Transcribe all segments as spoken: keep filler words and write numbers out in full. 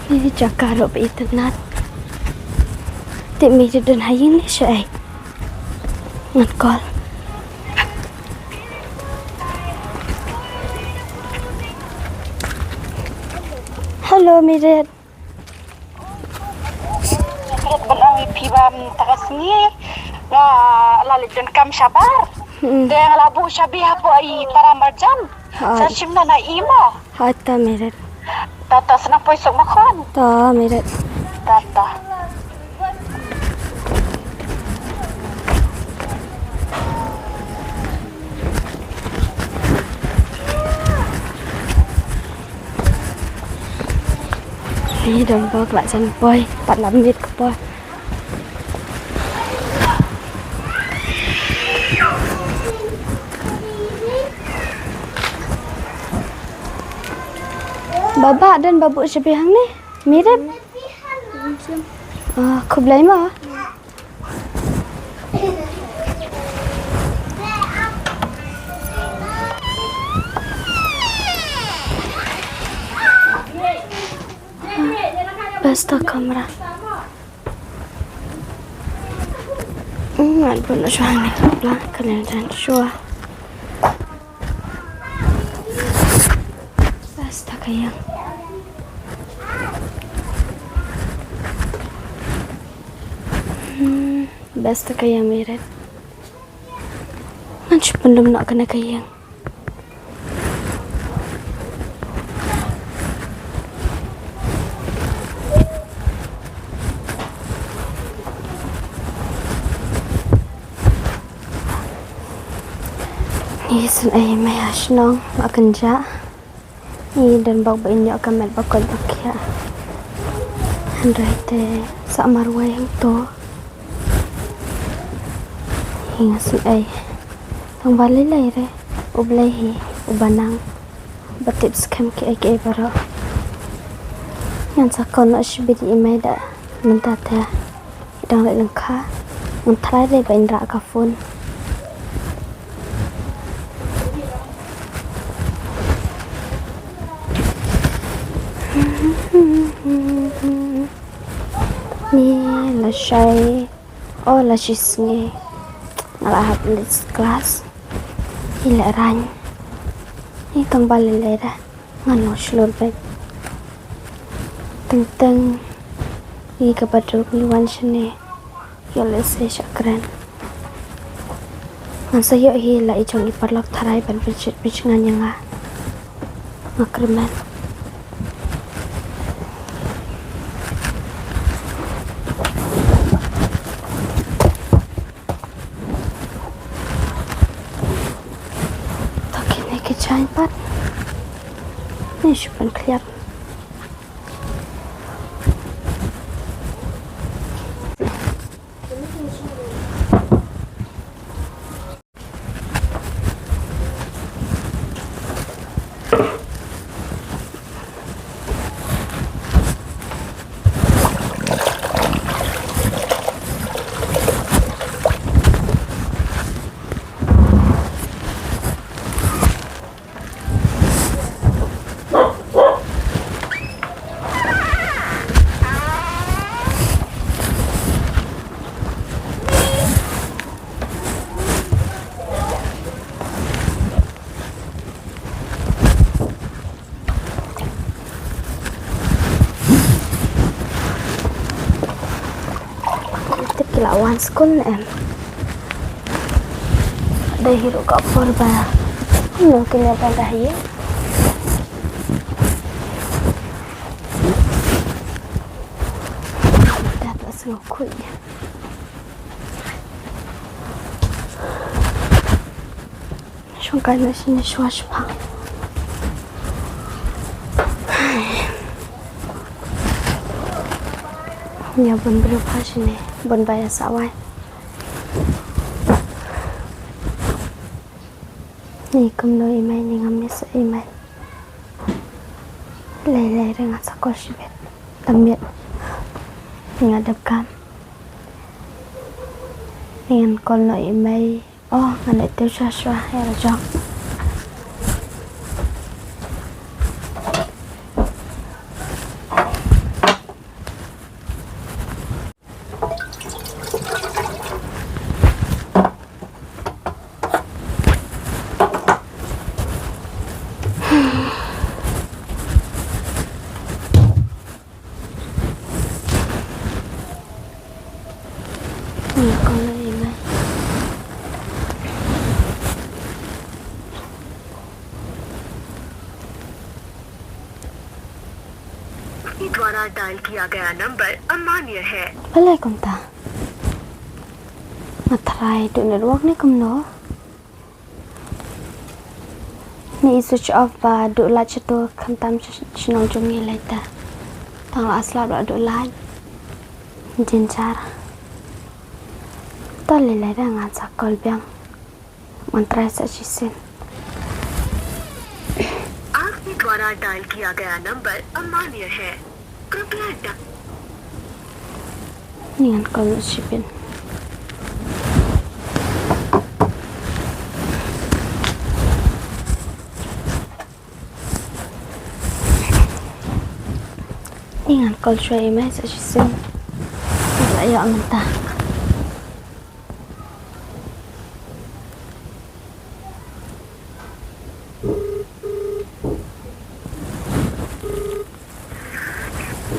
Ïa jaka ruh ba itynnat. Te Mirit don ha ïing ne shaei? Ngan call. Hello Mirit. Mirit, ban ong ïa phi ba mynta ka sngi nga la leit donkam shabar. Hmm. Te nga la buh shabi hapoh i para marjan. Ha. Sa shim na na i mo. Ha ta Mirit. Ta ta, sngap poi suk ma khun. Ta Mirit. Ta ta. Ni dang bok la jan poi, pat la miet ka poi. Baba, don ba buh shabi hangne? Mirit? Ah, khublei ma. Best kamra. Hmm, ngan pun shuwa ni ka bla, ka len jan shuwa. Best ka ïing. Hmm, best ka ïing Mirit. Ngan shu pynlum noh kane ka ïing. Ngi sngewsih ei mei ha shnong, ba kynjah. Ngi don bok ba in ïoh ka met ba koit ba khiah. Hynrei te sa marwei hangto. Ngi nga sngewsih ei. Tang ba lei lei re. U Blei hi uba nang, ba tip skhem kiei kiei baroh. Ngan sa call noh shibit ïa i mei da mynta te. Dang leh lyngkha. Ngan try re ba in rah ka phone. Ni la shai. Oh, la shisngi. Nga la hap leit class. Hi la rang. Hi tang ba lei lei da. Ngan long shlur bad. Teng teng. Hi ka bathroom ngi wan shane. Ïoh lehse sha kren. Ngan sa ïoh hi la i jong i paralok tharai ban pynshit pynshngaiñ ïa nga. Nga kyrmen. To kine ki jaiñ pat. Ngi shu pynkhlieh. Tip ki la wan skul ne em? Dei hi ruh ka por ba nongkyndit ba dei hi. Da ba sngewkhuid. Shong kai na shine shuwa shipang. Ïa bun briew pha shine bun ba ïa sawai. Ni kumno i mei ni ngam ïa sa i mei. Lei lei re nga sa call shibit. Tang miet. Nga dep kam. Ni ngan call noh i mei. Oh, ngan leit tiew shuwa shuwa ïa la jong. Ngi call ïa i Mai. आपके द्वारा डायल किया गया नंबर अमान्य है। Balei kumta? Nga try duh network ne kumno? Ni i switch off ba duh light shato khamtam sha shnong jong ngi lei ta. Tang la slap la duh light. Jynjar. To lei lei da ngan sa call biang. Ngan try sa shisien. आपके द्वारा डायल किया गया नंबर अमान्य है। कृपया डा- Ni ngan call noh shipin. Ni ngan call shuwa i Mai sa shisien. Nga la ïoh mynta.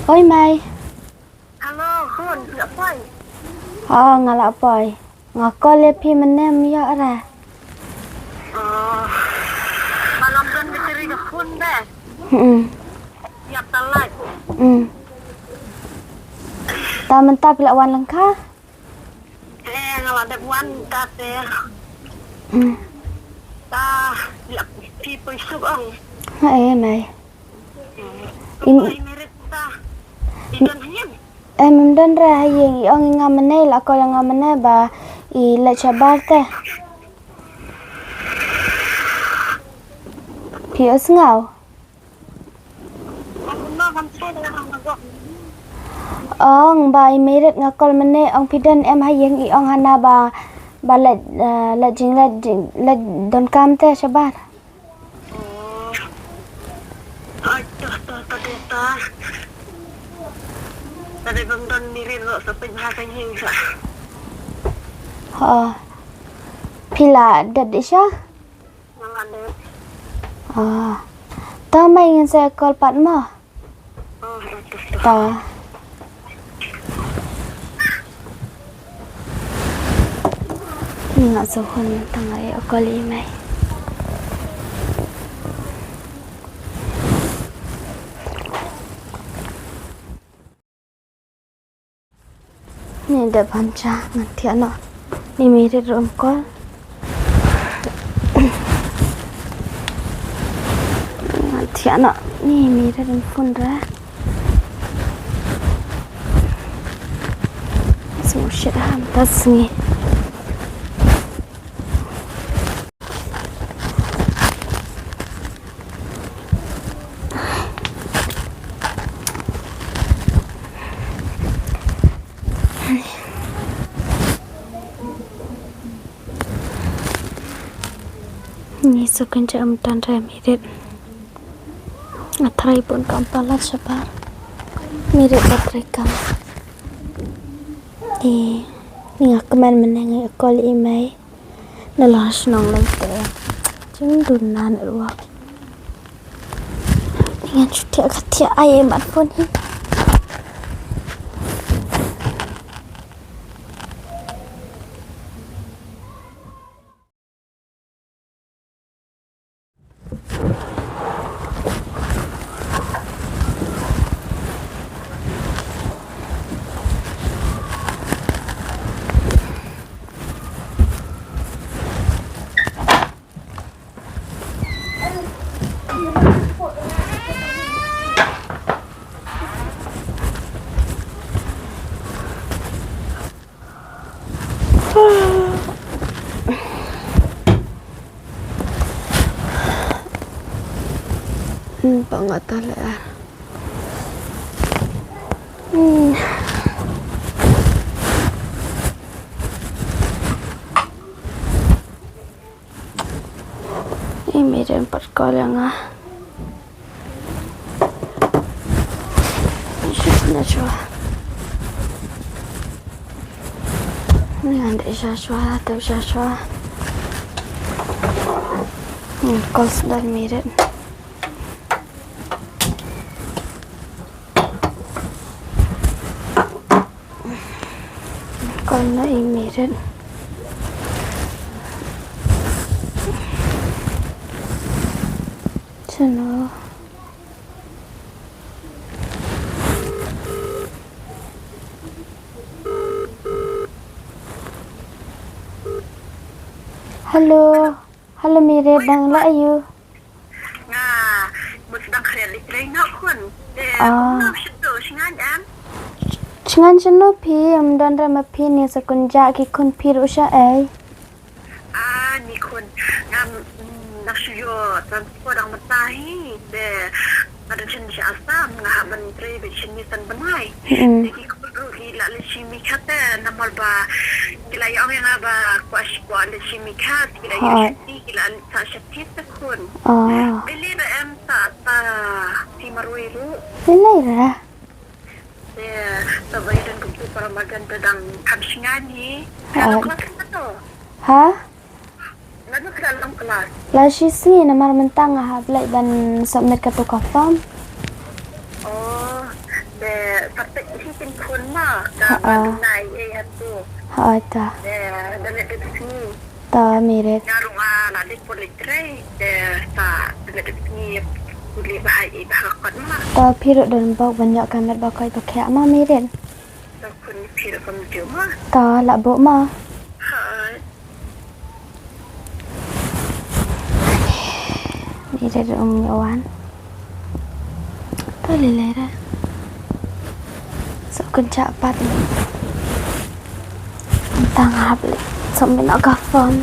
Oi Mai. Hello, khun, phi la poi? Oh, nga la poi. Nga call ïa phi mynne ym ïoh re. Oh. Malam don battery ka phone de. Hmm. Ïap ta light. Hmm. Ta mynta phi la wan lyngkha? Eh, nga la dep wan ta te. Hmm. Ta, ïap phi poi suk ong. Ha, eh, Mai. Im- Em, ym don re ha ïing, i ong i nga mynne, la call nga mynne ba i leit shabar te. Phi ïohsngew? Ong ba i Mirit nga call mynne, ong phi don em ha ïing, i ong hana ba, ba leit, eh, leit jing, leit jing, leit donkam te shabar. Oh. Ai, to, to, to, to, to. Tadi bym don Mirit ruh sa pynbha ka ïing sa. Oh. Phi la dep dih sha? Nga la dep. Oh. To Mai ngin sa call pat mo. Ta. Ni nga sa hun tang ai call i Mai. Ni dep ban cha ngan thiah noh. Ni Mirit ruh um call. Ngan thiah noh. Ni Mirit um phone re. Sngewsih ham ta sngi. Ngi shu kynjah mynta re Mirit. Nga trai bun kam palat shabar. Mirit ka trai kam. Te ni nga kmen mynne nga call i Mai. Na la shnong lei te. Jingduna network. Ngan shu thiah ka thiah ai mat phone hi. Hmm, pa nga ta le. Hmm. I Mirit pat call ïa nga. Shit, na shuwa. Ni ngan dei sha shuwa, tau sha shuwa. Hmm, call sdang Mirit. Call na i Mirit. Shano? Hello. Hello, Mirit, dang la aïu? Nga mut dang khriat leit trei noh khun. Te Ah. Kumno shito, shngain em? Shngain shano phi, ym don re ma phi ne sa kun jah ki khun phi ruh sha ei. Ah, ni khun, ngam, mm, dang shu ïoh transfer dang mynta hi. Te nga don shen sha Assam, nga hap ban trei beit shen ni san bnai. Mm. Te ki khun ruh ki la leit shim i kha te namar ba ki la ïa ong ïa nga ba kwah shi kwah leit shim i kha, ki la ïoh Hooid. Sha phi, ki la leit sa sha phi te khun. Ah. Te lei ba em sa sa phi marwei ruh. Lei lei ra. Te sa ba i don kumtu para magan te dang kham shngain hi. Hooid. Ka long klas ka to? Ha? Lano ka long klas? La shisngi namar mynta nga hap leit ban submit katu ka form. Oh, te sa peit hi kin khun ma ka Ah, ah. Ba nai ei hatu. Hooid ta. Te da leit da sngi. Ta Mirit. Nga ruh nga la dei pule trei, te sa dei dei ni pule ba hai ba ha kot ma. Ta phi ruh don bok ban ïoh ka met ba koit ba khiah ma Mirit. Ta khun phi ruh kam ju ma. Ta la bok ma. Ha. Mirit ruh um ïoh wan. Ta lei lei ra. Sa kun jah pat. Tang hap leit submit noh ka form.